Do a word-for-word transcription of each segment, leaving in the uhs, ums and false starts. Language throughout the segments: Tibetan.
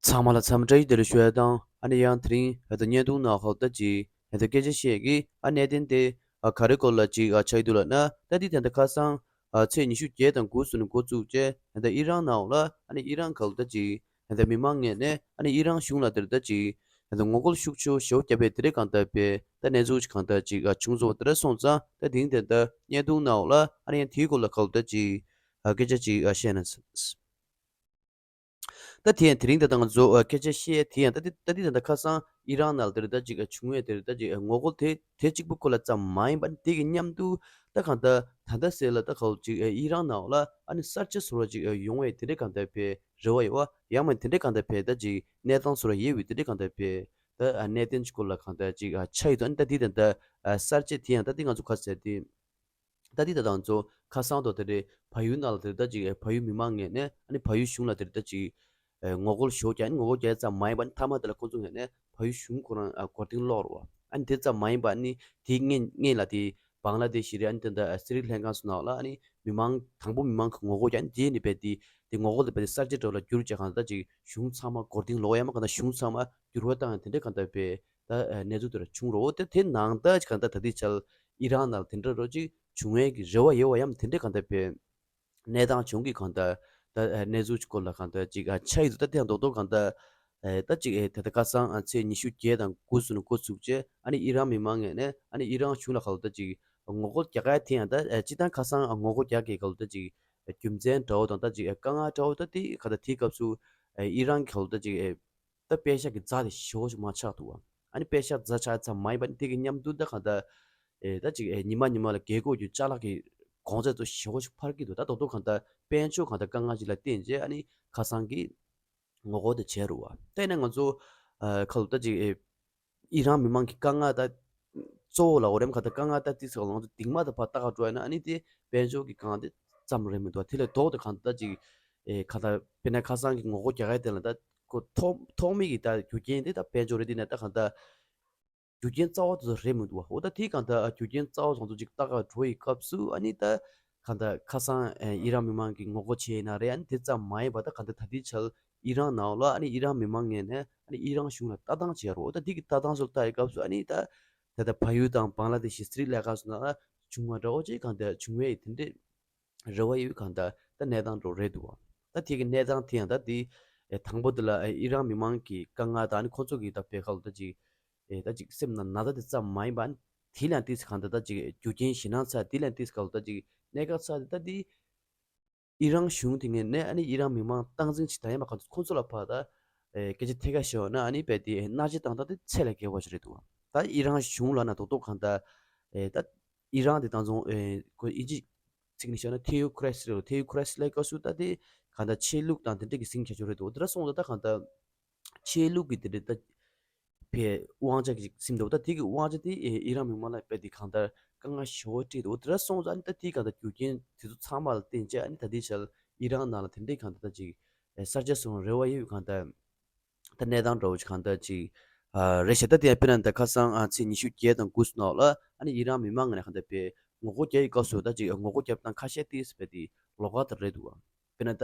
ཚང་མ་ལ་འཚམས་འདྲི་བདེ་ལེགས་ཞུ་ཡ་དང་ཨ་ནི་ཡང་དེ་རིང་ད་བརྙན་ཐུང་ནང་ཧོབ་ལྟ་ཅིག་ད་སྐད་ཆ་བཤད་ཀྱི་ཨ་གནད་དོན་དེ་ཨ་ག་རེ་སྐོར་ལ་ཅིག་ཨ་ཆགས་ཡོད་འདུག་ལབ་ན། ད་འདི་ད་ལྟ་ཁ་སང་ཨ་ཚེས་ཉི་ཤུ་བརྒྱད་དང་དགུ་ཚུན་འགོ་བཙུགས་བྱས་ད་ཨི་རན་ནང་ལ་ཨ་ནི་ཨི་རན་ག་ལ་ད་ཅིག་ད་མི་མང་ངོས་ནས་ཨ་ནི་ཨི་རན་གཞུང་ལ་དེར་ད་ཅིག་ད་ངོ་རྒོལ་ཤུགས་ཆེ་ཞེ་པོ་བརྒྱབ་པའི་དེ་རིང་གང་ལྟར་བས་ད་གནས་ཚུལ་ཅིག་གང་ལྟར་ཅིག་ཨ་བྱུང་སོང་བ་དེ་འདྲ་སོང་ཙང་ད་དེ་རིང་ད་ལྟ་བརྙན་ཐུང་ནང་ལ་ཨ་ནི་ཡང་དེའི་སྐོར་ལ་ག་ལ་ད་ཅིག་ཨ་སྐད་ཆ་ཅིག་ཨ་བཤད་ན། ད་དེ་ཡང་དེ་རིང་ད་ལྟ་ང་ཚོ་ཨ་སྐད་ཆ་བཤད་དེ་ཡང་ད་དེ་ད་དེ་ད་ལྟ་ཁ་སང་ཨི་རན་ནང་ལ་དེ་རེད་ད་ཅིག་ཨ་བྱུང་བའི་དེ་རེད་ད་ཅིག་ཨ་ངོ་རྒོལ་དེ་དེ་གཅིག་པུ་ཁོ་ལ་ཙམ་མ་ཡིན་པ་དེ་གི་མཉམ་དུ་ད་གང་ལྟར་ད་ལྟ་ཟེར་ལ་ད་ག་ལ་ཅིག་ཨ་ཨི་རན་ནང་ལ་ཨ་ནི་གསར་བརྗེ་བཟོ་འདྲ་ཅིག་ཨ་ཡོང་བའི་དེ་འདྲའི་གང་ལྟར་བའི་རེ་བ་ཡོད་པ་ཡང་མིན་དེ་འདྲའི་གང་ལྟར་བའི་ད་ཅིག་གནས་སྟངས་བཟོ་འདྲ་ཡོད་པའི་དེ་འདྲའི་གང་ལྟར་བའི་ད་ཨ་གནད་དོན་ཅིག་སྐོར་ལ་གང་ལྟར་ཅིག་ཨ་ཆགས་ཡོད་ད་ཨ་ནི་ད་དེ་ད་ལྟ་ཨ་གསར་བརྗེ་དེ་ཡང་ད་དེ་ང་ཚོ་ག་ཟེར་དེ། ད་འདི་ད་ང་ཚོ་ཁ་སང་དུ་དེ་རེད་བལ་ཡུལ་ནང་ལ་དེ་རེད་ད་ཅིག་བལ་ཡུལ་མི་མང་ངོས་ནས་ཨ་ནི་བལ་ཡུལ་གཞུང་ལ་དེ་རེད་ད་ཅིག་ངོ་རྒོལ་ཞེ་པོ་རྒྱག་ཨ་ནི་ངོ་རྒོལ་རྒྱག་ཡ་ཙམ་མ་ཡིན་པ་ཨ་ནི་མཐའ་མ་དེ་ལ་ཁོང་ཚོ་ངོས་ནས་བལ་ཡུལ་གཞུང་ཁོ་རང་མགོ་རྟིང་སློག་རེད་བ། ཨ་ནི་དེ་ཙམ་མ་ཡིན་པ་ཨ་ནི་དེའི་སྔོན་སྔོན་ལ་དེ་བང་ལ་དེ་ཤི་རེད་ཨ་ནི་དེ་འདྲ་སི་རི་ལང་ཀ་སོགས་ནང་ལ་ཨ་ནི་མི་མང་དང་པོ་མི་མང་གི་ངོ་རྒོལ་རྒྱག་ཨ་ནི་དེ་ནི་བས་དེ་དེ་ངོ་རྒོལ་དེ་བས་དེ་གསར་བརྗེ་འདྲ་བོ་ལ་བསྒྱུར་བྱས་གང་ལྟར་ཅིག་གཞུང་ཚང་མ་མགོ་རྟིང་སློག་ཡ་མ་གང་ལྟར་གཞུང་ཚང་མ་འགྱུར་བ་བཏང་ཡ་དེ་འདྲ་གང་ལྟར་བས་ད་གནས་ཚུལ་དེ་འདྲ་བྱུང་རེད་བ། དེ་དེ་ནང་ལྟར་གང་ལྟར་ད་ལྟའི་ཆར་ཨི་རན་ནང་དེ་འདྲ་རོ་ཅིག་བྱུང་བའི་གི་རེ་བ་ཡོད་པ་ཡང་དེ་འདྲ་གང་ལྟར་བས་གནས་སྟངས་བྱུང་གི་གང་ལྟར་ད་གནས་ཚུལ་སྐོར་ལ་གང་ལྟར་ཅིག་ཨ་ཆགས་ཡོད་འདུག་ད་དེ་ཡང་རྡོག་རྡོག་གང་ལྟར་ད་ཅིག་ད་ལྟ་ཁ་སང་ཚེས་ཉི་ཤུ་བརྒྱད་དང་དགུ་ཚུན་འགོ་ཚུགས་རྗེས་ཨ་ནི་ཨི་རན་མི་མང་ངོས་ནས་ཨ་ནི་ཨི་རན་གཞུང་ལ་གང་ལྟར་ཅིག་ངོ་རྒོལ་རྒྱག་ག་དེ་ཡང་ད་སྤྱིར་བཏང་ཁ་སང་ངོ་རྒོལ་རྒྱག་གི་གང་ལྟར་ཅིག་རྒྱུ་མཚན་འདྲ་བོ་དང་ད་ཅིག་དཀའ་ངལ་འདྲ་བོ་ད་དེ་ག་ད་དེའི་སྐབས་སུ་ཨི་རན་གྱི་གང་ལྟར་ཅིག་ད་པེ་ཤ་གི་རྫ་དེ་ཞེ་པོ་ཞིག་མར་ཆག་འདུག་བ། ཨ་ནི་པེ་ཤ་རྫ་ཆག་ཙམ་མ་ཡིན་པ་ནི་དེ་གི་མཉམ་དུ་ད་གང་ལྟར་ཨེ་ད་ཅིག་ཨེ་ཉི་མ་ཉི་མ་ལ་རྒྱལ་སྒོ་གི་ཅ་ལག་གི་གོང་ཚད་ཚོ་ཞེ་པོ་ཞིག་འཕར་གྱི་འདུག་ད་རྡོག་རྡོག་གང་ལྟར་དཔལ་འབྱོར་གང་ལྟར་དཀའ་ངལ་ཅིག་ལ་བརྟེན་རྗེས་ཨ་ནི་ཁ་སང་གི་ངོ་རྒོལ་དེ་བྱས་རུ་བ། དེ་ནས་ང་ཚོ་ཨ་ཁ་ལོ་ད་ཅིག་ཨེ་ཨི་རན་མི་མང་གི་དཀའ་ངལ་ད་གཙོ་བོ་ལ་འོ་རེམ་གང་ལྟར་དཀའ་ངལ་ད་ཏིས་ཁ་ལོ་ང་ཚོ་དེང་མ་ད་ཕར་ལྟ་ག་འགྲོ་ཡ་ན་ཨ་ནི་དེ་དཔལ་འབྱོར་གི་དཀའ་ངལ་དེ་ཙམ་རེད་མི་འདུག་དེ་ལས་ལྡོག་ཏུ་གང་ལྟར་ཅིག་ཨེ་གང་ལྟར་དཔེར་ན་ཁ་སང་གི་ངོ་རྒོལ་རྒྱག་ཡ་དེ་ལ་ད་ཁོ་ཐོག་ཐོག་མའི་གི་ད་རྒྱུ་རྐྱེན་དེ་ད་དཔལ་འབྱོར་རེད། དེ་ནས་ད་གང་ལྟར་རྒྱུ་རྐྱེན་རྩ་བ་དེ་ཚོ་རེད་མི་འདུག་བ། འོ་ད་དེ་གང་ལྟར་རྒྱུ་རྐྱེན་རྩ་བ་ཚོ་ཚོ་ཅིག་ལྟ་ག་འགྲོ་ཡི་སྐབས་སུ་ཨ་ནི་ད་གང་ལྟར་ཁ་སང་ཨེ་ཨི་རན་མི་མང་གི་ངོ་རྒོལ་བྱས་ཡིན་ན་རེད། ཨ་ནི་དེ་ཙམ་མ་ཡིན་པ་ད་གང་ལྟར་ད་ལྟའི་ཆར་ཨི་རན་ནང་ལ་ཨ་ནི་ཨི་རན་མི་མང་ངོས་ནས་ཨ་ནི་ཨི་རན་གཞུང་ལ་ལྟ་སྟངས་བྱས་རོགས། འོ་ད་དེ་གི་ལྟ་སྟངས་ཚོ་ལྟ་ཡི་སྐབས་སུ་ཨ་ནི་ད་ད་ལྟ་བལ་ཡུལ་དང་བང་ལ་དེ་ཤི་སི་རི་ལ་ཀ་སོགས་ནང་ལ་བྱུང་བ་འདྲ་བོ་ཅིག་གང་ལྟར་བྱུང་བའི་དེ་འདྲའི་རེ་བ་ཡོད་གང་ལྟར་ད་གནས་སྟངས་འགྲོ་རེད་འདུག་བ། ད་དེ་གི་གནས་སྟངས་དེ་ཡང་ད་དེ་ཨེ་དང་པོ་དེ་ལ་ཨེ་ཨི་རན་མི་མང་གི་དཀའ་ངལ་དང་ཨ་ནི་ཁོ་ཚོ་གི་ད་བོད་ཁ་ལ་ད་ཅིག་ཨེ་ད་ཅིག་སེམས་ནང་ན་ཚ་དེ་ཙམ་མ་ཡིན་པ་ཨ་ནི་དེ་ལ་ཏིས་གང་ལྟར་ད་ཅིག་རྒྱུ་རྐྱེན་ཞེད་སྣང་ཚ་དེ་ལ་ཏིས་གང་ལྟར་ད་ཅིག་གནད་འགག་ཚ་དེ་ད་དེ་ཨི་རན་གཞུང་དེ་ངོས་ནས་ཨ་ནི་ཨི་རན་མི་མང་སྟངས་འཛིན་བྱེད་སྟངས་ཡང་མ་གང་ཚོ་ཁོ་ཚོ་ལ་ཕར་ད་ཨེ་སྐད་ཆ་ཐད་ཀར་བཤད་པ་ན་ཨ་ནི་རྦད་དེ་མནར་གཅོད་བཏང་སྟངས་དེ་ཚད་ལས་བརྒལ་བ་ཞིག་རེད་འདུག་ད་ཨི་རན་གཞུང་ལབ་ན་རྡོག་རྡོག་གང་ལྟར་ཨེ་ད་ཨི་རན་དེ་དང་ཚོང་ཨེ་ཁོ་ཨིན་ཇི་ཚིག་ནས་བཤད་ན་ཐེའུ་ཁི་རེ་སི་རེད། ཐེའུ་ཁི་རེ་སི་ལབ་སྐབས་སུ་ད་དེ་གང་ལྟར་ཆོས་ལུགས་དང་དེ་འདྲ་གི་ཟིང་ཆ་ཆོ་རེད་འདུག་དེ་འདྲ་སོང་ཙང་ད་གང་ལྟར་ཆོས་ལུགས་ཀྱི་དེ་འདྲ་ད་ཕའི་དབང་ཆ་གི་ཅིག་སིམ་འདུག་ད་དེ་གི་དབང་ཆ་དེ་ཨེ་ཨི་རན་མི་མང་ལ་རྦད་དེ་གང་ལྟར་དཀའ་ངལ་ཞེ་པོ་འཕྲད་འདུག་དེ་འདྲ་སོང་ཙང་ཨ་ནི་ད་དེ་གང་ལྟར་རྒྱུ་རྐྱེན་དེ་ཚོ་ཚང་མ་ལ་བརྟེན་བྱས་ཨ་ནི་ད་དེ་ཆར་ཨི་རན་ནང་ལ་དེ་འདྲའི་གང་ལྟར་ད་ཅིག་ཨེ་གསར་བརྗེ་སོང་རེ་བ་ཡོད་གང་ལྟར་ད་གནས་སྟངས་འདྲ་བོ་ཅིག་གང་ལྟར་ཅིག་ཨ་རེད་ཤག་ད་དེ་ཡང་དཔེར་ན་ད་ཁ་སང་ཨ་ཚེས་ཉི་ཤུ་བརྒྱད་དང་དགུ་ཚོ་ནང་ལ་ཨ་ནི་ཨི་རན་མི་མང་ངོས་ནས་གང་ལྟར་དཔེ་ངོ་རྒོལ་རྒྱག་ཡི་སྐབས་སུ་ད་ཅིག་ངོ་རྒོལ་རྒྱབ་སྟངས་ཁ་ཤས་ཏིས་རྦད་དེ་ལོགས་ཀ་ད་རེད་འདུག་བ། དཔེར་ན་ད་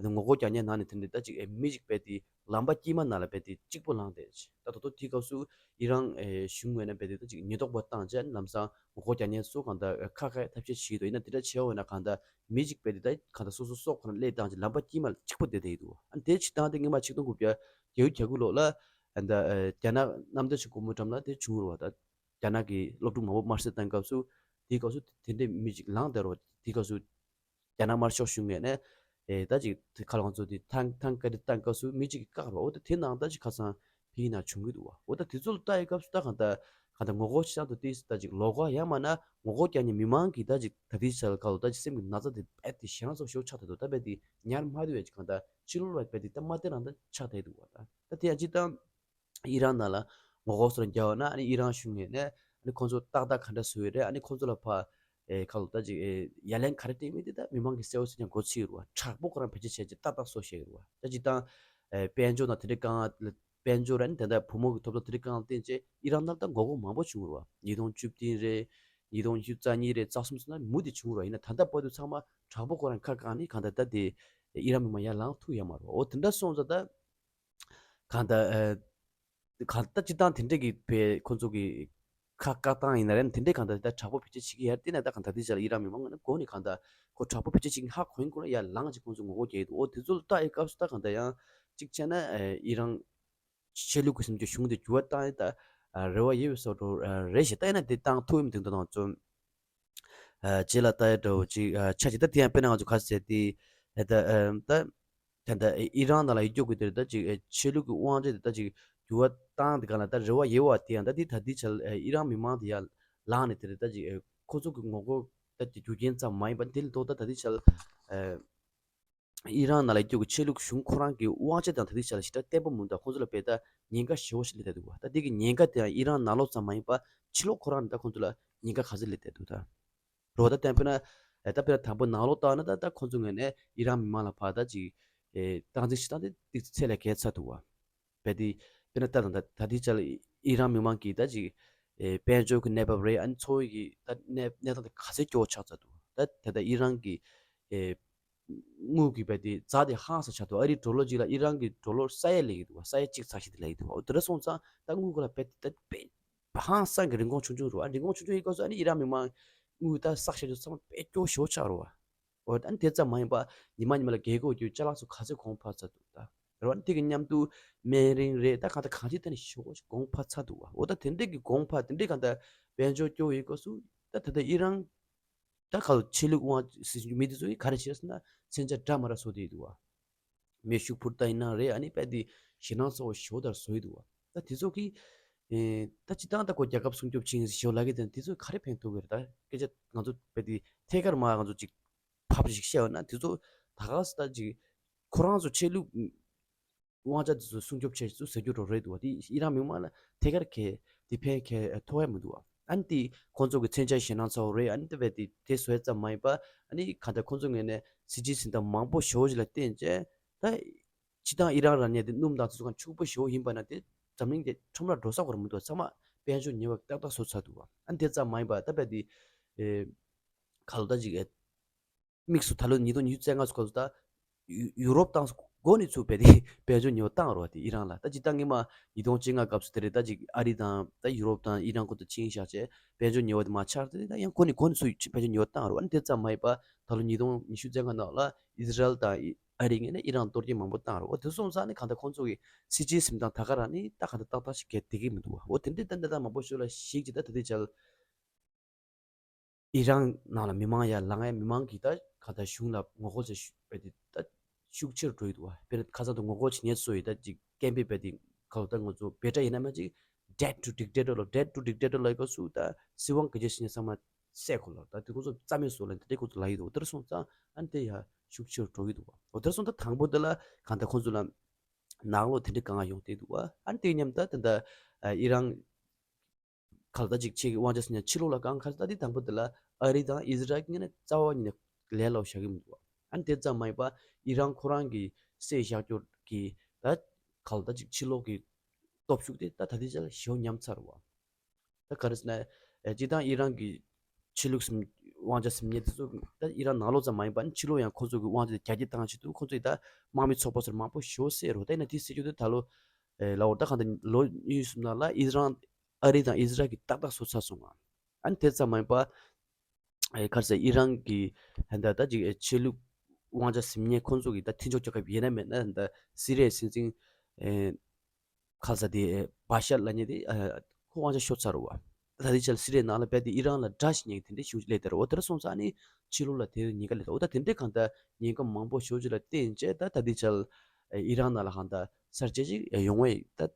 ད་ངོ་རྒོལ་རྒྱག་མཁན་ནང་ནས་དེ་འདྲ་ད་ཅིག་ཨེ་མི་ཅིག་རྦད་དེ་ལམ་པ་དཀྱིལ་མ་ནང་ལ་རྦད་དེ་གཅིག་པོ་ལངས་བསྡད་ཅིག་ད་ད་དུང་དེའི་སྐབས་སུ་ཨི་རན་ཨེ་གཞུང་ངོས་ནས་རྦད་དེ་ད་ཅིག་ཉེན་རྟོག་པ་བཏང་བྱས་ལམ་སང་ངོ་རྒོལ་རྒྱག་མཁན་ཚོ་གང་ལྟར་ཁ་ཁ་ཐབས་ཤེས་བྱེད་ཀྱི་འདུག་ཡིན་ན་དེ་འདྲ་བྱས་འོ་ན་གང་ལྟར་མི་གཅིག་རྦད་དེ་ད་གང་ལྟར་སོ་སོ་སྲོག་ཁོ་ན་སླེབས་བཏང་ཅིག་ལམ་པ་དཀྱིལ་མ་ལ་གཅིག་པོ་བསྡད་བསྡད་ཡི་འདུག་ཨ་ནི་དེ་བྱེད་སྟངས་དེ་སྔོན་མ་ཆིག་སྟོང་དགུ་བརྒྱ་བརྒྱད་ཅུ་གྱ་དགུ་ལོ་ལ་ཨ་ནི་ད་ཨ་རྒྱ་ནག་གནམ་བདེ་ཆེན་སྒོ་མོའི་འགྲམ་ལ་དེ་བྱུང་རུ་བ་ད་རྒྱ་ནག་གི་སློབ་ཕྲུག་མང་པོ་དམར་གསོད་བཏང་སྐབས་སུ་དེའི་སྐབས་སུ་དེ་འདྲའི་མི་གཅིག་ལངས་བསྡད་རུ་བ་དེའི་སྐབས་སུ། རྒྱ་ནག་དམར་ཤོག་གཞུང་ངོས་ནས་ཨེ་ད་ཅིག་དེ་ཁ་ལོ་ང་ཚོ་དེ་ཐང་ཐང་ཀ་རི་བཏང་སྐབས་སུ་མི་གཅིག་གིས་བཀག་རོགས་འོ་ད་དེ་ནང་ད་ཅིག་ཁ་སང་ཕིའི་ནང་བྱུང་གི་འདུག་བ། འོ་ད་དེ་ཚོ་ལ་ལྟ་ཡི་སྐབས་སུ་ད་གང་ལྟར་གང་ལྟར་ངོ་རྒོལ་བྱེད་སྟངས་དེ་ད་ཅིག་ལོགས་ཀ་ཡང་མིན་ན་ངོ་རྒོལ་རྒྱག་མཁན་མི་མང་གིས་ད་ཅིག་ད་ལྟའི་ཆར་ཁ་ལོ་ད་ཅིག་སེམས་ཀྱི་ན་ཚ་དེ་རྦད་དེ་ཞེད་སྣང་ཚ་པོ་ཞེ་པོ་ཆགས་བསྡད་འདུག་ད་རྦད་དེ་ཉར་མ་བསྡད་པའི་ཅིག་གང་ལྟར་ཕྱི་ལོགས་ལ་རྦད་དེ་ད་མ་བསྡད་རང་ད་ཆགས་བསྡད་འདུག་བ། ད་ད་དེ་ཡང་སྤྱིར་བཏང་ཨི་རན་ནང་ལ་ངོ་རྒོལ་སོགས་རྒྱག་པ་ན་ཨ་ནི་ཨི་རན་གཞུང་ངོས་ནས་ཨ་ནི་ཁོང་ཚོ་ཏག་ཏག་ག་འདྲ་བཟོ་ཡི་རེད། ཨ་ནི་ཁོང་ཚོ་ལ་ཕར་ཨེ་ཁ་ལོ་ད་ཅིག་ཨེ་ཡ་ལན་ག་རེ་སྤྲད་མིན་དེ་ད་མི་མང་གིས་གསལ་པོ་གསལ་རྐྱང་མགོ་ཚོས་ཡོད་རེད་བ། དྲག་པོ་ཁོ་རང་བེད་སྤྱོད་བྱས་རྗེས་ཏག་ཏག་བཟོ་བཞག་ཡོད་རེད་བ། ད་སྤྱིར་བཏང་ཨེ་དཔལ་འབྱོར་དང་དེ་འདྲའི་དཀའ་ངལ་དཔལ་འབྱོར་ཨ་ནི་དེ་འདྲ་བུ་མོ་གི་ཐོབ་ཐང་དེ་འདྲའི་དཀའ་ངལ་བརྟེན་བྱས་ཨི་རན་ནང་ད་ངོ་རྒོལ་མང་པོ་བྱུང་རེད་བ། ཉིས་སྟོང་བཅུ་བདུན་རེད། ཉིས་སྟོང་ཉི་ཤུ་རྩ་གཉིས་རེད། རྩ་གསུམ་ཚོ་ན་མུ་མཐུད་བྱུང་རེད་བ། ཡིན་ན་ད་ལྟ་བར་དུ་ཚང་མ་དྲག་པོ་ཁོ་རང་ཁ་བཀག་ནས་གང་ལྟར་ད་དེ་ཨི་རན་མི་མང་ཡར་ལངས་ཐུབ་ཡོད་མ་རེད་བ། འོ་དེ་འདྲ་སོང་ཙང་ད། གང་ལྟར་ཨ་གང་ལྟར་སྤྱིར་བཏང་དེ་འདྲས་ཀྱི་བའི་ཁོ་ཚོ་གི་ཁ་བཀག་སྟངས་ཡིན་ན་རེད། དེ་འདྲས་གང་ལྟར་ད་དྲག་པོ་བེད་སྤྱོད་བྱེད་ཀྱི་ཡོད་རེད། དེ་ན་ད་གང་ལྟར་དེ་ཅག་ལ་ཨི་རན་མི་མང་ངོས་ནས་འགོ་ནས་གང་ལྟར་ཁོ་དྲག་པོ་བེད་སྤྱོད་བྱེད་ཀྱི་ཧ་གོ་ཡིན་ཁོ་ན་ཡར་ལངས་ཅིག་ཁོ་ཚོ་ངོ་རྒོལ་རྒྱག་གི་འདུག་འོ་དེ་ཚོ་ལ་ལྟ་ཡི་སྐབས་སུ་ད་གང་ལྟར་ཡང་གཅིག་བྱས་ན་ཨ་ཨི་རན་ཆོས་ལུགས་ཀྱི་སེམས་ཀྱི་གཞུང་དེ་འགྱུར་བ་བཏང་ཡི་ད་རེ་བ་ཡོད་པའི་བཟོ་འདྲ་རེད་ཞེས། ད་ཡིན་ན་དེ་བཏང་ཐུབ་ཡིན་དེ་འདྲ་དང་ཚོ། ཨ་རྗེས་ལ་ལྟ་ཡི་འདྲ་བོ་ཅིག་ཨ་ཆ་ཅིག་ད་དེ་ཡང་དཔེར་ན་ང་ཚོ་ག་ཟེར་དེ་ད་ད་ད་ད་ཨི་རན་ནང་ལ་ཡོད་རྒྱུ་གི་དེ་རེད། ད་ཅིག་ཆོས་ལུགས་ཀྱི་དབང་ཆ་དེ་ད་ཅིག་འགྱུར་བ་བཏང་དེ་ག་ལ་ད་རེ་བ་ཡོད་པ་དེ་ཡང་ད་དེ་ད་དེ་ཆ་ལ་ཨི་རན་མི་མང་དེ་ཡར་ལངས་ནས་དེ་རེད། ད་ཅིག་ཁོ་ཚོ་གི་ངོ་རྒོལ་ད་ཅིག་རྒྱུ་རྐྱེན་ཙམ་མ་ཡིན་པ་དེ་ལ་ཐོག་ད་ད་དེ་ཆ་ལ་ཨ། ཨི་རན་ནང་ལ་ཡོད་རྒྱུ་གི་ཆོས་ལུགས་གཞུང་ཁོ་རང་གི་དབང་ཆ་དང་ད་ལྟའི་ཆ་ལ་ཞེ་དྲག་བརྟན་པོ་མི་འདུག་ཁོང་ཚོ་ལ་དཔེ་ད་ཉེན་ཁ་ཞེ་པོ་ཞིག་སླེབས་བསྡད་འདུག་ད་འདི་གི་ཉེན་ཁ་དེ་ཡང་ཨི་རན་ནང་ལོགས་ཙམ་མ་ཡིན་པ་ཕྱི་ལོགས་ཁོ་རང་ནས་ད་ཁོང་ཚོ་ལ་ཉེན་ཁ་ག་ཚོད་སླེབས་བསྡད་འདུག་ད་རོ་ད་བསྟན་པ་ན་ད་དཔེ་ད་དང་པོ་ནང་ལོགས་བཏང་ན་ད་ད་ཁོང་ཚོ་ངོས་ནས་ཨི་རན་མི་མང་ལ་ཕར་ད་ཅིག་སྟངས་འཛིན་བྱེད་སྟངས་དེ་ཏིག་ཙམ་ཚད་ལས་བརྒལ་ཚར་འདུག་བ། བས་དེ་དཔེར་ན་ལྟ་དང་ད་ད་ལྟའི་ཆ་ལ་ཨི་རན་མི་མང་གིས་ད་ཅིག་ཨེ་དཔལ་འབྱོར་གྱི་གནས་བབ་རེད། ཨ་ནི་འཚོ་བའི་གི་ད་གནས་གནས་སྟངས་དེ་ག་ཚད་སྐྱོ་བོ་ཆགས་ཚར་འདུག་ད་ད་ལྟ་ཨི་རན་གྱི་ཨེ་དངུལ་གྱི་བས་དེ་རྫ་དེ་ཧང་སང་ཆགས་འདུག་ཨ་རིའི་ཌོ་ལར་གཅིག་ལ་ཨི་རན་གྱི་ཌོ་ལར་ས་ཡ་ལེན་གྱི་འདུག་བ། ས་ཡ་གཅིག་ཚ་ཞིག་དེ་ལེན་གྱི་འདུག་བ། འོ་དེ་འདྲ་སོང་ཙང་ད་དངུལ་གྱི་ལ་བས་དེ་ད་བས་ཧང་སང་གི་རིན་གོང་ཆུང་ཆུང་རེད་བ། ཨ་རིན་གོང་ཆུང་ཆུང་ཡིན་སྐབས་སུ་ཨ་ནི་ཨི་རན་མི་མང་དངུལ་ད་བསགས་བཞག་རྒྱུ་ཚང་མ་བས་སྐྱོ་བོ་ཞེ་པོ་ཆགས་རེད་བ། འོ་ད་དེ་ཙམ་མ་ཡིན་པ་ཉི་མ་ཉི་མ་ལ་རྒྱལ་སྒོ་རྒྱུ་ཅ་ལག་ཚོ་ག་ཚོད་གོང་འཕར་ཚར་འདུག་ད་རེད་བ། དེ་གི་མཉམ་དུ་སྨན་རིན་རེད། ད་གང་ལྟར་གང་ཅིའི་ཐད་ནས་ཞེ་པོ་ཞིག་གོང་འཕར་ཚར་འདུག་བ། འོ་ད་དེ་འདྲས་ཀྱི་གོང་འཕར་དེ་འདྲས་གང་ལྟར་དཔལ་འབྱོར་སྐྱོ་བོ་ཡོད་སྐབས་སུ་ད་ད་ལྟ་ཨི་རན་ད་ག་ལ་ཆོས་ལུགས་དབང་ཟེར་མི་དེ་ཚོ་གིས་ག་རེ་བྱས་ཟེར་ན་མཚོན་ཆ་འདྲ་མི་འདྲ་བཟོ་བསྡད་ཡོད་འདུག་བ། མེ་ཤུགས་འཕུར་མདའ་ཡིན་ན་རེད། ཨ་ནི་དཔེ་དེ་ཞེད་སྣང་ཚ་བོ་ཞེ་པོ་ཞིག་བཟོ་ཡི་འདུག་བ། ད་དེ་ཚོ་གིས་ཨེ་ད་སྤྱིར་བཏང་ད་ཁོ་རྒྱལ་ཁབ་སྲུང་སྐྱོབ་བྱེད་ཡིན་ཟེར་ཞེ་པོ་ལབ་ཀྱི་འདུག་དེ་ཚོ་ག་རེ་ཕན་ཐོགས་ཀྱི་རེད། ད་སྐད་ཆ་ང་ཚོ་དཔེ་དེ་ཐད་ཀར་མ་ང་ཚོ་ཅིག་ཕབ་ཅིག་བཤད་པ་ན་དེ་ཚོ་ད་ག་ས་ད་ཅིག་ཁོ་རང་ཚོ་ཆོས་ལུགས་དབང་ཆ་དེ་ཚོ་སྲུང་སྐྱོབ་བྱེད་ཅེས་ཟེར་རྒྱུ་རོ་རེད་འདུག་བ། དེ་ཨི་རན་མི་མང་ལ་ཐད་ཀར་གལ་དེ་ཕན་གལ་ཐོགས་ཡ་མི་འདུག་བ། ཨ་ནི་དེ་ཁོང་ཚོ་གི་མཚོན་ཆ་ཞེད་སྣང་ཚ་བོ་རེད། ཨ་ནི་དེ་བས་དེ་དེ་བཟོས་ཙམ་མ་ཡིན་པ་ཨ་ནི་གང་ལྟར་ཁོང་ཚོ་ངོས་ནས་སྲིད་ཇུས་འཛིན་སྟངས་མང་པོ་ཞེ་པོ་ཞིག་ལ་བརྟེན་བྱས་ད་སྤྱིར་བཏང་ཨི་རན་ར་ཉེ་དེ་སྣུམ་དང་དེ་ཚོ་གང་ཕྱུག་པོ་ཞེ་པོ་ཡིན་པ་ན་དེ་འཛམ་གླིང་དེ་ཁྲོམ་ར་འགྲོ་ས་སྐོར་མི་འདུག་ཚང་མ་དཔལ་འབྱོར་ཉེ་བ་ཏག་ཏག་བཟོ་ཚར་འདུག་བ། ཨ་ནི་དེ་ཙམ་མ་ཡིན་པ་ད་བས་དེ་ཨེ་ག་ལོ་ད་ཅིག་ཨེ། དམིགས་སུ་ད་ལོ་ཉིས་སྟོང་ཉི་ཤུ་རྩ་ལྔ་ཚོ་སྐབས་སུ་ད་ཡུ་ཡུ་རོབ་ཏང་འགོ་ནས་ཚུགས་པའི་དེ་དཔལ་འབྱོར་ཉེ་བ་བཏང་རོགས་དེ་ཨི་རན་ལ། ད་ཅི་ད་སྔོན་མ་ཉིས་སྟོང་བཅོ་ལྔ་སྐབས་སུ་དེ་རེད། ད་ཅིག་ཨ་རི་དང་ད་ཡུ་རོབ་དང་ཨི་རན་ཁོ་ད་ཆིངས་བཞག་བྱས་དཔལ་འབྱོར་ཉེ་བ་དེ་མ་ཆགས་དེ་ད་ཡང་འགོ་ནས་འགོ་ནས་ཚུགས་དཔལ་འབྱོར་ཉེ་བ་བཏང་རོགས། ཨ་ནི་དེ་ཙམ་མ་ཡིན་པ་ད་ལོ་ཉིས་སྟོང་ཉི་ཤུ་རྩ་ལྔ་ནང་ལ་ཨི་ཟི་རལ་དང་ཨི་ཨ་རི་ངོས་ནས་ཨི་རན་གཏོར་སྐྱོན་མང་པོ་བཏང་རོགས། འོ་དེ་སོང་ཙང་ནི་གང་ལྟར་ཁོང་ཚོ་གི་སྲིད་ཇུས་འཛིན་སྟངས་ད་ག་རང་ནི་ད་གང་ལྟར་ཏག་ཏག་ཞིག་གལ་བསྡད་ཀྱི་མི་འདུག་བ། འོ་དེ་འདྲའི་ད་འདི་ད་མང་པོ་ཞིག་ལ་གཞིགས་ཀྱི་ད་ད་ལྟའི་ཆར་ཨི་རན་ནང་ལ་མི་མང་ཡར་ལངས་ཡ་མི་མང་གིས་ད་ག་ད་གཞུང་ལ་ངོ་རྒོལ་བྱེད་ཤུགས་པ་དེ་ད་ཤུགས་ཆེ་རུ་འགྲོ་ཡི་འདུག་བ། དཔེར་ན་ཁ་སང་དུ་ངོ་རྒོལ་བྱེད་མཁན་ཚོ་ཡིས་ད་ཅིག་སྐད་འབོད་པ་དེ་ག་ད་ང་ཚོ་བེ་ཏྲ་ཡིན་ན་མ་ཅིག dead to dictator ལ་dead to dictator ལ་ཡི་ག་སུ་ད་སྲིད་དབང་གི་རྗེས་ཤི་ཉེ་ཚང་མ་བསད་དགོས་ལ་ད་དེ་ཁོ་ཚོ་རྩ་མེད་བཟོ་ལ་ད་དེ་ཁོ་ཚོ་ལ་ཡི་འདུག་དེར་སོང་ཙང་ཨ་ནི་དེ་ཡ་ཤུགས་ཆེ་རུ་འགྲོ་གི་འདུག་བ། འོ་དེར་སོང་ད་དང་པོ་དེ་ལ་ག་ད་ཁོ་ཚོ་ལ་ནག་ལོག་དེ་འདྲའི་དཀའ་ངལ་ཡོང་བསྡད་འདུག་བ། ཨ་ནི་དེ་མཉམ་ད་དེ་ད་ཨི་རན་ག་ལ་ད་ཅིག་ཆེ་གི་དབང་ཆ་ཟིན་ཡང་ཕྱི་ལོགས་ལ་གང་ག་ད་དེ་དང་པོ་དེ་ལ་ཨ་རི་དང་ཨི་ཟི་རལ་གྱི་ངོས་ནས་རྩ་བ་ཉིད་ནས་ལས་སླ་པོ་བཞག་གི་མི་འདུག་བ། ཨ་ནི་དེ་ཙམ་མ་ཡིན་པ་ཨི་རན་ཁོ་རང་གི་བསད་བཞག་རྒྱུ་གི་ད་ག་ལ་ད་ཅིག་ཕྱི་ལོགས་གི་སྟོབས་ཤུགས་དེ་ད་ད་ལྟའི་ཆ་ལ་ཞེ་པོ་ཉམས་ཚར་བ། ད་ག་རེ་ཟེར་ན་ཨེ་སྤྱིར་བཏང་ཨི་རན་གྱི་ཆོས་ལུགས་སམ་དབང་ཆ་ཟིན་མཁན་དེ་ཚོ་ད་ཨི་རན་ནང་ལོགས་ཙམ་མ་ཡིན་པ་ནི་ཕྱི་ལོགས་ཡང་ཁོ་ཚོ་གི་དབང་ཆ་དེ་རྒྱ་སྐྱེད་བཏང་ཆེད་དུ་ཁོ་ཚོས་ད་དམག་མི་ཚོགས་པ་ཚོར་མང་པོ་ཞེ་པོ་བསད་རོགས། ད་ཡིན་ན་དེ་བསད་རྒྱུ་དེ་ད་ལོ་ཨེ་ལ་འོ་ད་གང་ལྟར་ལོ་གཉིས་གསུམ་ནང་ལ་ཨི་རན་ཨ་རི་དང་ཨི་ཟི་རལ་གྱིས་ཏག་ཏག་བཟོ་ཚར་སོང་ང་། ཨ་ནི་དེ་ཙམ་མ་ཡིན་པ་ཨེ་ག་རེ་ཟེར་ཨི་རན་གྱི་ད་ད་ཅིག་ཨེ་ཆོས་ལུགས་དབང་ཆ་ཟིན་མཁན་ཁོ་ཚོ་གི་ད་མཐུན་ཕྱོགས་རྒྱལ་ཁབ་ཡིན་ན་མེད་ན་ད་སི་རི་ཡའི་སྲིད་འཛིན་ཨེ་ཁ་ས་དེ་ཨེ་བ་ཤར་ལབ་མཁན་དེ་ཨེ་ཁོ་དབང་ཆ་ཤོར་ཚར་བ། ད་ད་ལྟའི་ཆར་སི་རི་ཡའི་ནང་ལ་རྦད་དེ་ཨི་རན་ལ་དགྲ་ཞིག་ཉེ་གི་དེ་འདྲའི་ཤུགས་སླེབས་དེ་རེད། འོ་དེ་འདྲ་སོང་ཙང་ནི་ཕྱི་ལོགས་ལ་དེ་ཉེན་ཁ་སླེབས་ད། འོ་ད་དེ་འདྲའི་གང་ལྟར་ཉེན་ཁ་མང་པོ་ཞེ་པོ་ཅིག་ལ་བརྟེན་བྱས་ད་ད་ལྟའི་ཆར་ཨེ་ཨི་རན་ནང་ལ་གང་ལྟར་གསར་བརྗེ་ཅིག་ཡོང་བའི་ད་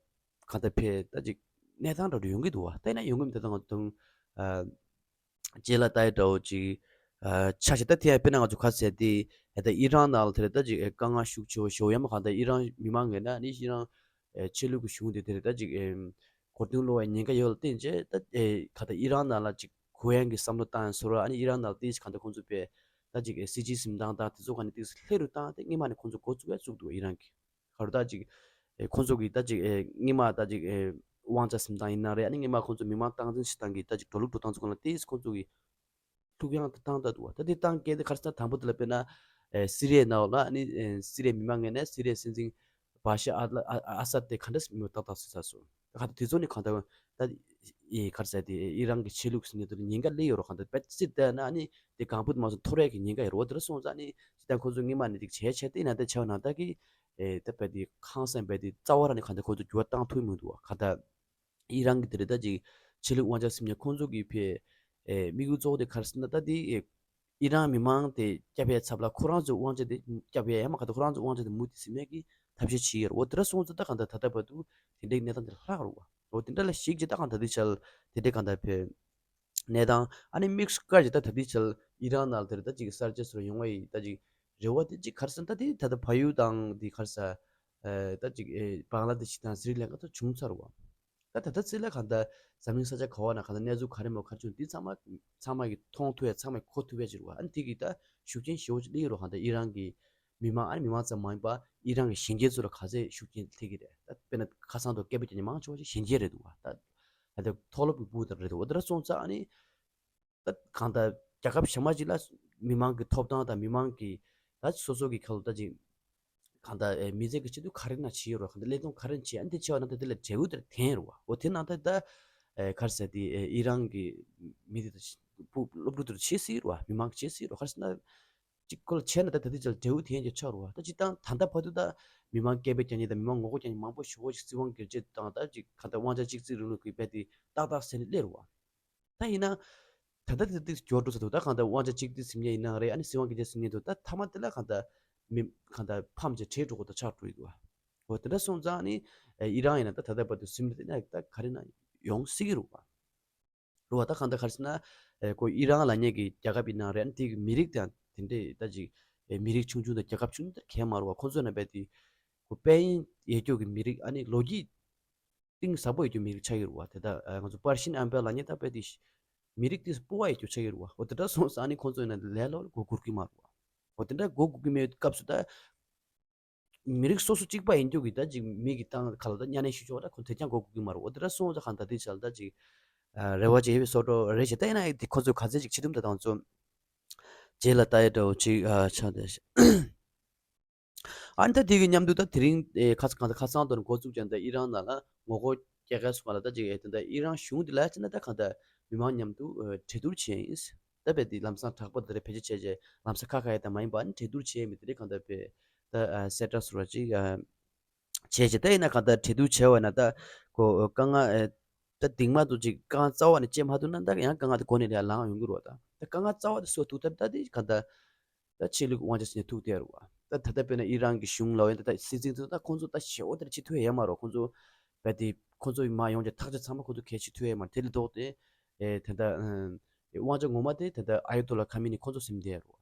གང་ལྟར་ཕེ་ད་ཅིག་གནས་སྟངས་འདྲ་འདྲ་ཡོང་གི་འདུག་བ། ད་ཡིན་ན་ཡོང་གི་མི་ད་ད་ང་ཚོ་དང་ཨ་རྗེས་ལ་ལྟ་ཡི་འདྲ་བོ་ཅིག་ཨ་ཆ་ཤས་ད་དེ་ཡང་དཔེར་ན་ང་ཚོ་ག་ཟེར་དེ་ད་ཨི་རན་ནང་ལ་དེ་རེད། ད་ཅིག་ཨེ་དཀའ་ངལ་ཤུགས་ཆེ་བོ་ཞེ་པོ་ཡོད་མ་གང་ལྟར་ཨི་རན་མི་མང་ངོས་ན་ནི་ཨི་རན་ཨེ་ཆོས་ལུགས་ཀྱི་གཞུང་དེ་དེ་རེད། ད་ཅིག་ཨེ་གོ་རྟིང་སློག་པའི་ཉེན་ཁ་ཡོད་ལ་བརྟེན་བྱས་ད་ཨེ་ག་ད་ཨི་རན་ནང་ལ་ཅིག་གུ་ཡངས་ཀྱི་བསམ་བློ་བཏང་ཡང་བཟོ་ར། ཨ་ནི་ཨི་རན་ནང་ལ་དེ་ག་ད་ཁོང་ཚོ་པས་ད་ཅིག་ཨེ་སྲིད་ཇུས་འཛིན་སྟངས་དང་དེ་ཚོ་ག་ནས་ཏིག་ཙམ་ལྷོད་རུ་བཏང་སྟེ་སྔོན་མ་ནས་ཁོང་ཚོ་འགོ་བཙུགས་ཡ་བཙུགས་འདུག་ཨི་རན་གྱིས། ག་རུ་ད་ཅིག་ཨེ་ཁོང་ཚོ་གིས་ད་ཅིག་ཨེ་སྔོན་མ་ད་ཅིག་ཨེ་དབང་ཆ་ཟིན་སྟངས་ཡིན་ན་རེད། ཨ་ནི་སྔོན་མ་ཁོང་ཚོ་མི་མང་སྟངས་འཛིན་བྱེད་སྟངས་ཀྱི་ད་ཅིག་འགྲོ་ལུགས་འགྲོ་སྟངས་ཚོ་གང་ལ་ཏིག་ཙམ་ཁོང་ཚོ་གིས་ལྷུག་ཡངས་དུ་བཏང་ད་འདུག་བ། ད་དེ་བཏང་སྐད་དེ་ག་རེ་ཟེར་ན་དང་པོ་དེ་ལ་དཔེར་ན་ཨེ་སི་རི་ཡའི་ནང་ལ་ཨ་ནི་ཨེ་སི་རི་ཡའི་མི་མང་ངོས་ནས་སི་རི་ཡའི་སྲིད་འཛིན་ བ་ཤ་ཨ་ཨ་ཨ་སད་དེ་ག་འདྲ་མི་ཏག་ཏག་སི་ས་སོ། ད་ག་ད་དེ་ཚོ་ནི་གང་ལྟར་ད་ཨི་གར་ཟེར་དེ་ཨི་རན་གྱི་ཆོས་ལུགས་སི་ནི་དེ་ཉེན་ཁ་སླེབས་ཡོད་རོ། གང་ལྟར་པད་ཚིག་བལྟས་ན་ནི་དེ་གང་པོ་དེ་མ་སོང་འཐོར་ཡས་ཀྱི་ཉེན་ཁ་ཡོད་རོ། དེ་ར་སོང་ཙང་ནི་ཇི་ལྟར་ཁོ་ཚོ་སྔོན་མ་ནི་དེ་བྱས་བྱས་དེ་ན་ད་བྱས་ན་ད་གི་ཨེ་ད་པད་དེ་ཁང་སང་པད་དེ་རྩ་བ་ར་ནི་གང་ལྟར་ཁོ་ཚོ་འགྱུར་བ་བཏང་ཐུབ་མི་འདུག་བ། ག་ད་ཨི་རན་གྱི་དེ་རེད་ད་ཅིག་ཆོས་ལུགས་དབང་ཆ་ཟིན་ནས་ཁོང་ཚོ་གི་ཕེ་ཨེ་དམིགས་ཡུལ་གཙོ་བོ་དེ་ག་རེ་ཟེར་ན་ད་དེ་ཨེ་ཨི་རན་མི་མང་དེ་སྐྱབས་ཡས་ཚབ་ལ་ཁོ་རང་ཚོའི་དབང་ཆ་དེ་སྐྱབས་ཡས་ཡ་མ་ག་ད་ཁོ་རང་ཚོའི་དབང་ཆ་དེ་མུ་མཐུད་ཟིན་ཡས་ཀྱི་ཐབས་ཤེས་བྱེད་ཡོད་རེད། འོ་དེ་འདྲ་སོང་ཙང་ད་གང་ལྟར་ད་ལྟ་བར་དུ་དེ་འདྲའི་གནས་སྟངས་དེ་ལྷག་རེད་བ། འོ་དེ་འདྲ་ལ་གཞིགས་ཀྱི་ད་གང་ལྟར་དེ་ཆ་ལ་དེ་འདྲའི་གང་ལྟར་ཕེ་གནས་སྟངས་ཨ་ནི་དམིགས་སུ་བཀར་གྱི་ད་ད་ལྟའི་ཆ་ལ་ཨི་རན་ནང་ལ་དེར་ད་ཅིག་གསར་བརྗེ་སོར་ཡོང་བ་ཡི་ད་ཅིག་རེ་བ་དེ་ཅིག་ག་རེ་ཟེར་ན་ད་དེ་ད་ལྟ་བལ་ཡུལ་དང་དེ་ག་རེ་ཟེར་ཨེ་ད་ཅིག་ཨེ་བང་ལ་དེ་ཤི་དང་སི་རི་ལང་ཀ་ད་བྱུང་ཚར་བ། ད་ད་ལྟ་ཚེ་ལ་གང་ལྟར་འཛམ་གླིང་ས་ཆ་ག་བ་ན་གང་ལྟར་གནས་ཚུལ་ག་རེ་མོ་ག་རེ་བྱུང་འདི་ཚང་མ་ཚང་མ་གིས་མཐོང་ཐུབ་ཡ་ཚང་མས་གོ་ཐུབ་ཡ་ཅིག་རེད་བ། ཨ་ནི་དེ་གི་ད་ཤུགས་རྐྱེན་ཞེ་པོ་ཅིག་སླེབས་ཡོད་རེད། གང་ལྟར་ཨི་རན་གྱི་མི་མང་ཨ་ནི་མི་མང་ཙམ་མ་ཡིན་པ་ཨི་རན་གྱི་གཞོན་སྐྱེས་ཚོ་ལ་ག་ཚད་ཤུགས་རྐྱེན་སླེབས་ཀྱི་རེད། ད་དཔེར་ན་ཁ་སང་དུ་སྐད་འབོད་རྒྱག་མཁན་མང་ཆེ་བ་ཞིག་གཞོན་སྐྱེས་རེད་འདུག་བ། ད་ད་ལྟ་མཐོ་སློབ་ཀྱི་སྤུ་དང་རེད་འདུག་བ། དེ་འདྲ་སོང་ཙང་ཨ་ནི་ད་གང་ལྟར་རྒྱལ་ཁབ་གཞན་མ་ཅིག་ལ་མི་མང་གི་ཐོབ་ཐང་དང་མི་མང་གི་ད་སོ་སོ་གི་ཁ་ལོ་ད་ཅིག་གང་ལྟར་ཨེ་མི་ཚེ་གི་ཆེད་དུ་ག་རེ་ན་བྱེད་ཡོད་རོགས། གང་ལྟར་ལས་དོན་ག་རེ་བྱེད་ཨ་ནི་དེ་བྱེད་པ་ན་ད་དེ་ལ་འབྲས་བུ་དེར་ཐོན་རོགས། འོ་དེ་ན་ད་ད་ཨེ་ག་རེ་ཟེར་དེ་ཨེ་ཨི་རན་གྱི་མི་དེ་ད་ཕུ་སློབ་ཕྲུག་དེར་བྱེད་སྲིད་རོགས། མི་མང་གི་བྱེད་སྲིད་རོགས། ག་རེ་ཟེར་ན་ཅིག་ཁོ་ལ་བྱས་ན་ད་ད་དེ་ཅིག་འབྲས་བུ་ཐོན་གྱི་ཆགས་རོགས། ད་ཅིག་ད་ད་ལྟ་བར་དུ་ད་མི་མང་སྐད་འབོད་རྒྱག་མཁན་དང་མི་མང་ངོ་རྒོལ་རྒྱག་མཁན་མང་པོ་ཞེ་པོ་ཞིག་སྲིད་དབང་སྒེར་གཅོད་དང་ད་ཅིག་གང་ལྟར་དབང་ཆ་གཅིག་སྒྲིལ་རིང་ལུགས་ཀྱི་རྦད་དེ་ཏག་ཏག་ཟེར་ནས་སླེབས་རོགས། ད་ཡིན་ན། ད་ལྟ་དེ་དུས་འགྱུར་འགྲོ་ས་འདུག་ད་གང་ལྟར་དབང་ཆ་གཅིག་སྒྲིལ་ཟེར་མཁན་ཡིན་ནའང་རེད། ཨ་ནི་སྲིད་དབང་སྒེར་གཅོད་ཟེར་མཁན་འདུག་ད་མཐའ་མ་དེ་ལ་གང་ལྟར་མི་གང་ལྟར་ཕམ་བྱས་བྲལ་འགྲོ་དགོས་ད་ཆགས་འགྲོ་ཡི་འདུག་འོ་དེ་འདྲ་སོང་ཙང་ནི་ཨི་རན་ཡིན་ན་ད་ད་ལྟ་བར་དུ་སིམ་རེད་ན་ད་ག་རེ་ན་ཡོང་སྲིད་ཀྱི་རེད་བ། རེད་བ། ད་གང་ལྟར་ག་རེ་ཟེར་ན་ཨེ་ཁོ་ཨི་རན་ལབ་མཁན་གྱི་རྒྱལ་ཁབ་ཡིན་ནའང་རེད། ཨ་ནི་དེ་གི་མི་རིགས་དང་དེ་འདྲས་ད་ཅིག་ཨེ་མི་རིགས་ཆུང་ཆུང་དང་རྒྱལ་ཁབ་ཆུང་ཆུང་དང་གང་ཡང་མ་རེད་བ། ཁོ་ཚོ་ན་རྦད་དེ་ཁོ་དཔལ་ཡོན་ཡོད་རྒྱུ་གི་མི་རིགས་ཨ་ནི་ལོ་རྒྱུས་གཏིང་ཟབ་པོ་ཡོད་རྒྱུ་མི་རིགས་ཆགས་ཡོད་རེད་བ། དེ་ད་ང་ཚོ་Persian Empire ལབ་མཁན་ད་དཔེ་དེ་མི་རིགས་དེ་སྤོ་བ་ཡོད་རྒྱུ་ཆགས་ཡོད་རེད་བ། འོ་དེ་འདྲ་སོང་ཙང་ཨ་ནི་ཁོང་ཚོ་ཡིན་ན་ལས་སླ་པོ་མགོ་སྒུར་གི་མ་རེད་བ། འོ་དེ་འདྲ་མགོ་སྒུར་གི་མེད་སྐབས་སུ་ད་མི་རིགས་སོ་སོ་གཅིག་པ་ཡིན་རྒྱུ་གི་ད་ཅིག་མི་གི་ཏང་ཁ་ལ་ད་གཉའ་གནོན་ཞུ་ཆོག་ད་ཁོང་དེ་ཀྱང་མགོ་སྒུར་གི་མ་རེད། འོ་དེ་འདྲ་སོང་ཙང་གང་ད་དེ་ཆ་ལ་ད་ཅིག་རེ་བ་ཅིག་ཡོད་པའི་བཟོ་འདྲ་རེད་ཤག་ད་ཡིན་ན་དེ་ཁོང་ཚོ་ག་ཚད་ཅིག་ཆེ་དུམ་ད་དང་ཚོ་རྗེས་ལ་ལྟ་ཡ་འདྲ་བོ་ཅིག་ཆགས་བསྡད་ཤག་ཨ་ནི་ད་དེ་གི་མཉམ་དུ་ད་དེ་རིང་ཨེ་ཁ་ཁ་ཁ་སང་དུ་འགོ་བཙུགས་ཀྱང་ད་ཨི་རན་ནང་ལ་ངོ་རྒོལ་རྒྱག་མཁན་སོང་ང་ལ་ད་ཅིག་ཨེ་ད་ད་ཨི་རན་གཞུང་དེ་ལ་ཅི་ན་ད་གང་ད་མི་མང་མཉམ་དུ་ཨེ་གྲོས་བསྡུར་བྱས་ཡིན། ད་བས་དེ་ལམ་སང་དྲག་པོ་དེ་རེ་བེད་སྤྱོད་བྱས་རྗེས་ལམ་སང་ཁ་ཁ་ཡ་ད་མ་ཡིན་པ་ཨ་ནི་གྲོས་བསྡུར་བྱས་མི་དེ་རེ་གང་ད་བས་ད་ཨ་གསལ་བསྒྲགས་སོགས་ཅིག་ཨ་བྱས་རྗེས་ད་ཡིན་ན་གང་ད་གྲོས་བསྡུར་བྱས་པ་ན་ད་ཁོ་དཀའ་ངལ་ཨེ་ད་དེང་མ་དུ་ཅིག་དཀའ་ངལ་རྩ་བ་ནས་སྤྱད་མ་ཐུབ་ན་ད་ཡང་དཀའ་ངལ་དེ་འགོ་ནས་རེ་ལངས་ཡོང་གི་རེད་བ། ད་ད་དཀའ་ངལ་རྩ་བ་དེ་སོ་ཐུག་ད་ད་དེ་གང་ད། ད་ཆོས་ལུགས་དབང་ཆ་ཟིན་ནས་ཐུག་བསྡད་རེད་བ། ད་ད་ལྟ་དཔེར་ན་ཨི་རན་གྱི་གཞུང་ལ་ཡིན་ད་ད་སྲིད་འཛིན་ཚོ་ད་ཁོང་ཚོ་ད་ཞེ་པོ་དེར་བྱེད་ཐུབ་ཡ་མ་རེད། ཁོང་ཚོ་རྦད་དེ་ཁོང་ཚོ་མར་ཡོང་རྒྱུ་ཐག་ཆོད་ཚང་མ་ཁོང་ཚོ་གལ་བྱེད་ཐུབ་ཡ་མ་རེད། དེ་ལས་ལྡོག་སྟེ་ཨེ་ད་ལྟ་ཨེ་དབང་ཆ་ངོ་མ་དེ་ད་ལྟ་ཨ་ཡ་ཏོ་ལ་ཁ་མི་ནི་ཁོང་ཚོ་ཟིན་བསྡད་ཡ་རེད་བ།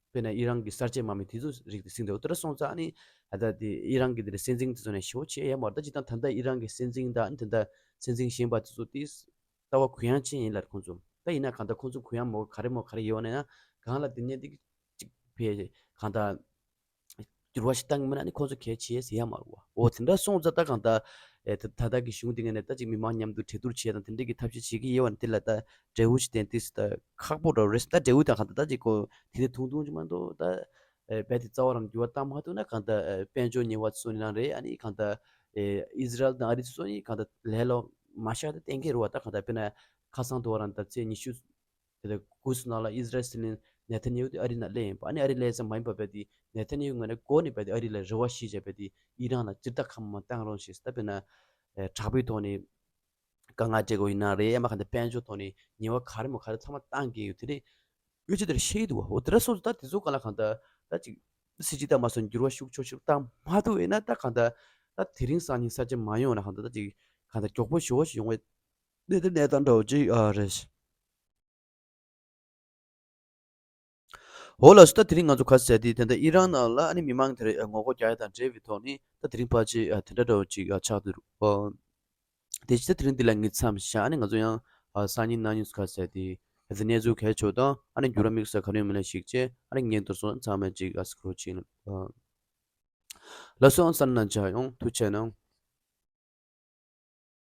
དཔེར་ན་ཨི་རན་གྱི་གསར་བརྗེ་དམག་མི་དེ་ཚོ་རིགས་དེ་ཟིན་བསྡད་ཡོད། དེ་འདྲ་སོང་ཙང་ཨ་ནི་ད་ལྟ་དེ་ཨི་རན་གྱི་དེ་འདྲ་སྲིད་འཛིན་དེ་ཚོ་ནས་ཞེ་པོ་བྱེད་ཡ་མ་རེད། ད་ཅི་ད་ད་ལྟ་ཨི་རན་གྱི་སྲིད་འཛིན་དང་ཨ་ནི་ད་ལྟ་སྲིད་འཛིན་གཞན་པ་དེ་ཚོ་དེ་ལྟ་བ་གུ་ཡངས་ཅན་ཡིན་ལ་ཁོང་ཚོ། ད་ཡིན་ན་གང་ལྟར་ཁོང་ཚོ་གུ་ཡངས་མོ་ག་རེ་མོ་ག་རེ་ཡོད་ནས་ན་གང་ལ་དེ་ནས་དེ་གཅིག་ཕེ་གང་ལྟར་འགྱུར་བ་ཞིག་བཏང་གི་མིན་ན་ནི་ཁོང་ཚོ་གལ་ཆེ་ཟེར་ཡ་མ་རེད་བ། འོ་དེ་འདྲ་སོང་ཙང་ད་གང་ལྟར་ཨེ་ད་ད་ལྟ་གི་གཞུང་དེ་ངས་ནས་ད་ཅིག་མི་མང་མཉམ་དུ་གྲོས་བསྡུར་བྱས་དང་དེ་འདྲ་གི་ཐབས་ཤེས་བྱེད་ཀྱི་ཡོད་བ་ནི་དེ་ལ་ད་འབྲས་བུ་ཞིག་ལྡན་ཏིས་ད་ཁག་པོ་འདྲ་རེད། ད་འབྲས་བུ་དང་གང་ལྟར་ད་ཅིག་གོ་དེ་འདྲ་ཐུང་ཐུང་ཅིག་མ་གཏོགས་ད་ཨེ་རྦད་དེ་རྩ་བ་རང་འགྱུར་བ་བཏང་མ་ཐུབ་ན་གང་ལྟར་ཨེ་དཔལ་འབྱོར་ཉེས་པ་ཚོ་ནི་རང་རེད། ཨ་ནི་གང་ལྟར་ཨེ་ཨི་ཟི་རལ་དང་ཨ་རི་ཚོ་ནི་གང་ལྟར་ལས་ལོ་མ་ཤག་ད་གཏན་འཁེལ་རེད་བ། ད་གང་ལྟར་དཔེར་ན་ཁ་སང་དུ་བ་རང་ད་ཚེས་ཉི་ཤུ་དེ་ལྟར་གུ་སུ་ནང་ལ་ཨི་ཟི་རལ་སྲིད་བློན་ནེ་ཐན་ཡ་ཧུ་དེ་ཨ་རི་ནང་སླེབས་ཡིན་པ། ཨ་ནི་ཨ་རི་སླེབས་ཙམ་མ་ཡིན་པ་རྦད་དེ་ནེ་ཐན་ཡ་ཧུ་ངོས་ནས་འགོ་ནས་རྦད་དེ་ཨ་རི་ལ་རེ་བ་ཞིག་བྱས་རྦད་དེ་ཨི་རན་ལ་ཅིག་ད་ཁ་མ་བཏང་རོགས་ཞེས། ད་དཔེར་ན་ཨེ་དྲག་པོའི་ཐོག་ནས་དཀའ་ངལ་འཕྲད་དགོས་ཡིན་ན་རེད། ཡང་མ་ག་འདི་དཔལ་འབྱོར་ཐོག་ནས་ཉེས་པ་ག་རེ་མོ་ག་རེ་ཚང་མ་བཏང་གི་ཡོད། དེ་རེད། འོས་ཆོས་དེར་ཤེས་འདུག་འོ་དེ་འདྲ་སོང་ཙང་ད་དེ་ཚོ་ག་ལ་གང་ལྟར་ད་ཅིག་སྲིད་སྤྱི་ད་མ་སོང་འགྱུར་བ་ཤུགས་ཆེ་ཤོས་བཏང་མ་ཐུབ་ཡིན་ན་ད་གང་ལྟར་ད་དེ་རིང་སང་ཉིན་ས་ཆ་མ་ཡོང་ན་གང་ལྟར་ད་ཅིག་གང་ལྟར་མགྱོགས་པོ་ཞེ་པོ་ཞིག་ཡོང་བའི་གནད་དོན་གནས་སྟངས་འདྲ་བོ་ཅིག་ཨ་རེད། འོ་ལགས་སོ། ད་དེ་རིང་ང་ཚོ་ག་ཟེར་དེ་ད་ལྟ་ཨི་རན་ནང་ལ་ཨ་ནི་མི་མང་དེར་ངོ་རྒོལ་རྒྱག་ཡ་དང་འབྲེལ་བའི་ཐོག་ནས་ད་དེ་རིང་ཕལ་ཆེར་དེ་འདྲ་འདྲ་བོ་ཅིག་ཆགས་འདུག་དེ་ཕྱིར་དེ་རིང་འདི་ལ་ངས་མཚམས་བཞག་ཨ་ནི་ང་ཚོ་ཡང་སང་ཉིན་གནངས་ཉིན་ག་ཟེར་དེ་གནས་ཚུལ་གལ་ཆེ་དང་ཨ་ནི་འགྱུར་བ་དམིགས་བསལ་ག་རེ་ཡོད་མེད་ལ་གཞིགས་བྱས་ཨ་ནི་ངས་མདོར་སོང་ཚང་མས་ཅིག་ཨ་སི་ཁུར་བྱེད་ལགས་སོ། ཨང་གསན་གནང་བྱ་ཡོང་ཐུགས་རྗེ་གནང་།